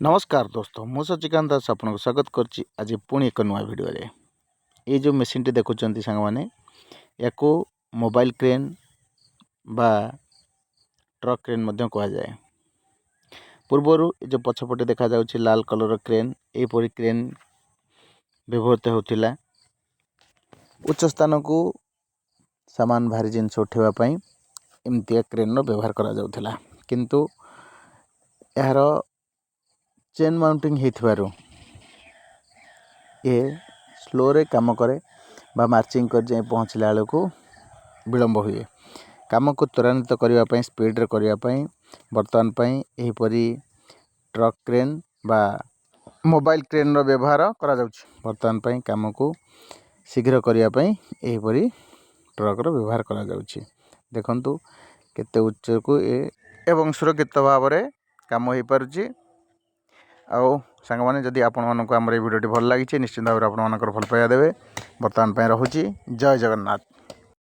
ନମସ୍କାର ଦୋସ୍ତ, ମୁଁ ସଚିକାନ୍ତ ଦାସ ଆପଣଙ୍କୁ ସ୍ୱାଗତ କରୁଛି ଆଜି ପୁଣି ଏକ ନୂଆ ଭିଡ଼ିଓରେ। ଏଇ ଯେଉଁ ମେସିନ୍ଟି ଦେଖୁଛନ୍ତି ସାଙ୍ଗମାନେ, ୟାକୁ ମୋବାଇଲ କ୍ରେନ୍ ବା ଟ୍ରକ୍ କ୍ରେନ୍ ମଧ୍ୟ କୁହାଯାଏ। ପୂର୍ବରୁ ଏ ଯେଉଁ ପଛପଟେ ଦେଖାଯାଉଛି ଲାଲ କଲର୍ କ୍ରେନ୍, ଏହିପରି କ୍ରେନ୍ ବ୍ୟବହୃତ ହେଉଥିଲା ଉଚ୍ଚ ସ୍ଥାନକୁ ସାମାନ, ଭାରି ଜିନିଷ ଉଠାଇବା ପାଇଁ। ଏମିତିଆ କ୍ରେନ୍ର ବ୍ୟବହାର କରାଯାଉଥିଲା। କିନ୍ତୁ ଏହାର ଚେନ୍ ମାଉଣ୍ଟିଂ ହେଇଥିବାରୁ ଏ ସ୍ଲୋରେ କାମ କରେ ବା ମାର୍ଚିଂ କରି ଯାଇ ପହଞ୍ଚିଲା ବେଳକୁ ବିଳମ୍ବ ହୁଏ। କାମକୁ ତ୍ୱରାନ୍ୱିତ କରିବା ପାଇଁ, ସ୍ପିଡ଼ରେ କରିବା ପାଇଁ ବର୍ତ୍ତମାନ ପାଇଁ ଏହିପରି ଟ୍ରକ୍ କ୍ରେନ୍ ବା ମୋବାଇଲ କ୍ରେନ୍ର ବ୍ୟବହାର କରାଯାଉଛି। ବର୍ତ୍ତମାନ ପାଇଁ କାମକୁ ଶୀଘ୍ର କରିବା ପାଇଁ ଏହିପରି ଟ୍ରକ୍ର ବ୍ୟବହାର କରାଯାଉଛି। ଦେଖନ୍ତୁ କେତେ ଉଚ୍ଚକୁ ଏ ଏବଂ ସୁରକ୍ଷିତ ଭାବରେ କାମ ହେଇପାରୁଛି। ଆଉ ସାଙ୍ଗମାନେ, ଯଦି ଆପଣମାନଙ୍କୁ ଆମର ଏଇ ଭିଡ଼ିଓଟି ଭଲ ଲାଗିଛି, ନିଶ୍ଚିନ୍ତ ଭାବରେ ଆପଣମାନଙ୍କର ଭଲ ପାଇବା ଦେବେ। ବର୍ତ୍ତମାନ ପାଇଁ ରହୁଛି। ଜୟ ଜଗନ୍ନାଥ।